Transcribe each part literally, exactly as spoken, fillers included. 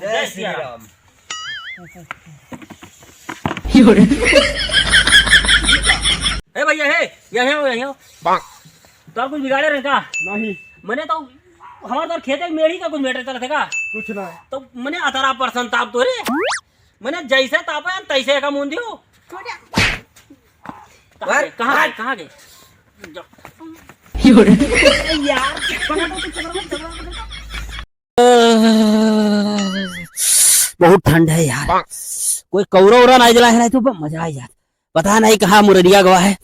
जय श्री राम। ए भैया, हे, यहीं हो, यहीं हो। तो आप कुछ बिगाड़े रहे का? नहीं। मने तो हमारे तो खेते में मेढ़ी का कुछ matter चलत है का? कुछ ना। तो मने अतरा percent ताप तो रे। मने जैसे तापे तैसे का मुंह दियो। कहाँ गए? कहाँ गए? कहाँ गए? यार, बहुत ठंड है यार, कोई कौरा उरा नहीं जला है, नहीं तो मजा आ यार। पता नहीं कहाँ मुररिया गवा है।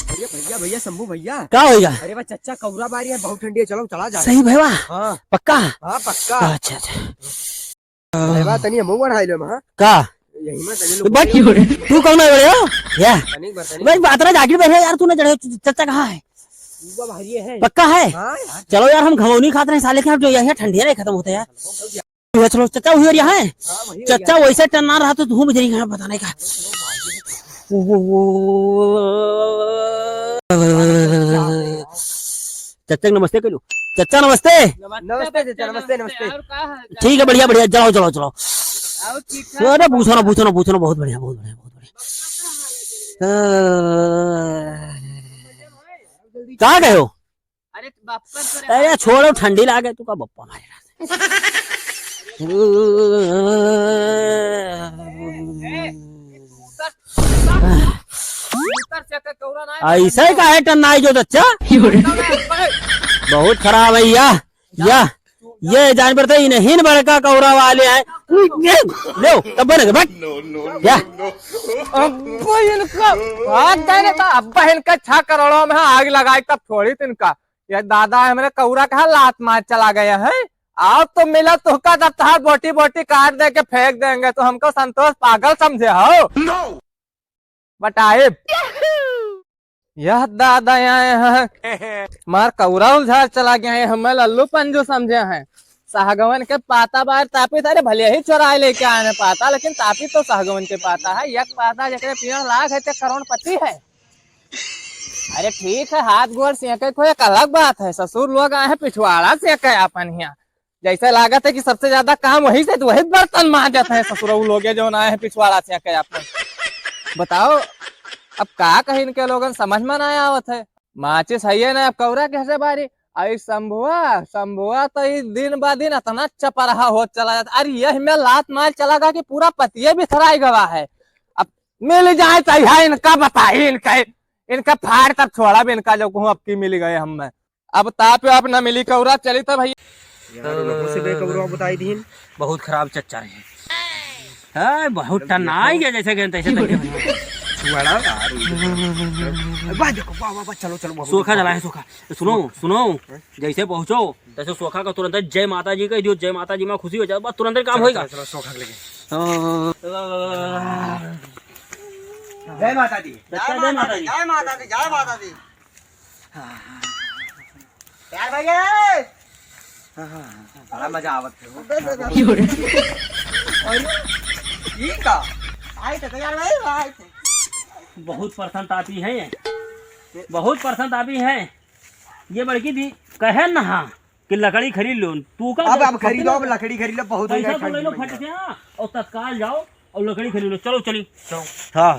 भैया, भैया, भैया, शंभू भैया। का होइगा? अरे वाह, चच्चा, कौरा बारी है, बहुत ठंडी है, चलो, चला जा। सही भैया? हाँ। पक्का? हाँ, पक्का। अच्छा, अच्छा। अरे वाह, तनी हमहू बढ़ाई लेम, हाँ। का? यही में तनी लोग बट, तू कौन है बड़े हो? या। तनी भर, तनी बट, भर। बात ना जाकिर बैठे यार, तू ना चढ़े, चच्चा कहाँ है? ऊपर बाहर ये है। पक्का है? हाँ, यार। चलो यार, हम घमौनी खात रहे साले के, अब जो यहाँ ठंडिया नहीं खत्म होता यार। चलो, चच्चा, वही area है? हाँ, वही area चच्चा, है। वैसे टन्ना रहा तो तू मुझे नहीं बताने का। चच्चा के नमस्ते कइलो। चच्चा नमस्ते। नमस्ते चच्चा, नमस्ते, नमस्ते। और का हाल चाल? ठीक है, बढ़िया, बढ़िया। चलाओ, चलाओ, चलाओ। और ठीक ठाक? अरे पूछो ना, पूछो ना, पूछो ना। बहुत बढ़िया, बहुत बढ़िया, बहुत बढ़िया। अ, कहाँ गए हो? अरे बप्पा तो रे अरे भाई। छोड़ो, ठंडी लागे तू का बप्पा मारे। ऐसे ही काहे टन्नाई जो चच्चा? बहुत खराब है या, या, ये जान पड़ता है, इन्हीं बड़का कौरा वाले हैं। ले, तब बन गए, बट। क्या? अब्बा इनका, बात जाने का, अब्बा इनका छह करोड़ों में आग लगाई तब थोड़ी तिनका। ये दादा, हमरे कौरा कहाँ लात मार चला गया है? आओ तो मिला तुहका, तब तहार बोटी बोटी काट दे के फेंक देंगे। तो हमको संतोष पागल समझे हो? No! बटाइब। यह दादा आए हैं, मार कौरा उलझार चला गया है, हमें लल्लू पंजू समझे हैं। सहगवन के पाता बार तापी, अरे भले ही चोराए लेके आए हैं पाता, लेकिन तापी तो सहगवन के पाता है। एक पाता जेकरे पियण लाग है, ते करोड़पति है। अरे ठीक है, हाथ गोड़ सेंके को एक अलग बात है, ससुर लोग आए हैं पिछवाड़ा सेंके अपन हियाँ। जैसे लागत है कि सबसे ज्यादा काम वही से, तो वही बर्तन मांजत है ससुरऊ लोग, ये जो आए हैं पिछवाड़ा सेंके अपन। बताओ, अब का कही इनके लोगन, समझ में ना आवत है। माचिस है ये ना, अब कौरा कैसे बारी? आई शंभुआ, शंभुआ तो ई दिन बा दिन इतना चपरहा होत चला जाता। अरे यह में लात मार चला गा कि पूरा पतिये बिथराई गवा है। अब मिल जाए तो है इनका बताई, इनका, इनका फाड़ तब छोड़ा भी इनका, जो कहूँ अब की मिल गए हम में। अब ताप आप ना मिली कौरा, चली तब भैया। यार, उनको से बे कौरा बताई दीन। बहुत खराब चच्चा रहे। हाँ, बहुत टन्ना आई गया जैसे गए तैसे तैसे। छुआड़ा यार, ये देखो। वाह, देखो, वाह, वाह, वाह, चलो, चलो, बहुत सोखा बहुत जला है, सोखा। सुनो, सुनो, जैसे पहुँचो, तैसे सोखा का तुरंत जय माता जी कह दियो, जय माता जी में खुशी हो जाए, बस तुरंत काम चलो, होएगा। चलो, चलो, सोखा के लेके। हाँ। जय माता दी। बच्चा, जय माता दी। जय माता दी, जय माता दी। यार भैया। बड़ा मजा आवत है वो। अरे, ये का? आए थे तो यार भाई, आए थे। बहुत पसंद आती है, बहुत पसंद आती है। ये बड़की दी कहे ना कि लकड़ी खरीद लो, तू का अब, अब खरीदो, अब लकड़ी खरीद लो, बहुत हो पैसा गया तो ले लो ठंडी फट में। से, हाँ, और तत्काल जाओ और लकड़ी खरीद लो। चलो, चली। हाँ।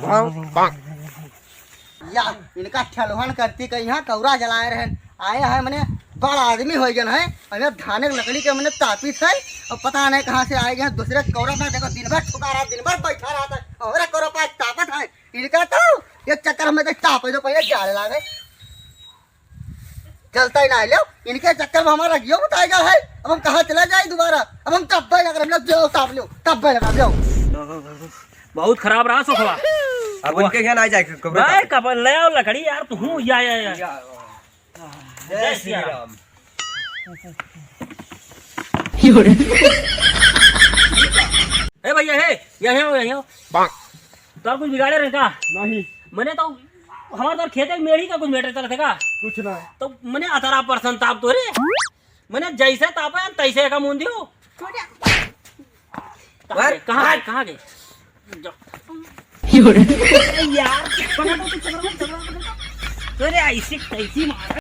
या, इनका ठेलवन करती के यहाँ कौरा जलाए रहे, आए हैं मने बड़ा आदमी हो गए हैं, और यहाँ धाने के लकड़ी के मने तापित है, और पता नहीं कहाँ से आए गए हैं, दूसरे कौरा में देखो दिन भर ठुका रहा, दिन भर बैठा रहा था, और कौरा पास तापत है, इनका तो एक चक्कर में तो ताप जो पहले जाले लागे। चलता ही ना है, लो, इनके चक्कर में हमारा जियो बताएगा है। अब हम कहाँ चला जाए दोबारा? अब हम तब ना करब, लो, जाओ, साहब, लो, तब ना करब, लो। बहुत खराब रहा सोखवा। अब उनके यहाँ ना जाए, कब्र भाई, का। कब ले आओ लकड़ी यार, तू हूँ, या, या, या। या। जय श्री राम। ए भैया, हे, यहाँ आओ, यहाँ आओ। तो आप कुछ बिगाड़े रहे का? नहीं। मने तो हमारे तो खेते में मेढ़ी का कुछ matter चलत है का? कुछ ना। तो मने अतरा पसंद ताप तो रे। मने जैसे तापे तैसे का मुंह दियो। कहाँ गए? कहाँ गए? कहाँ गए? यार, पकड़, पकड़, पकड़, पकड़। अरे ऐसी कैसी मार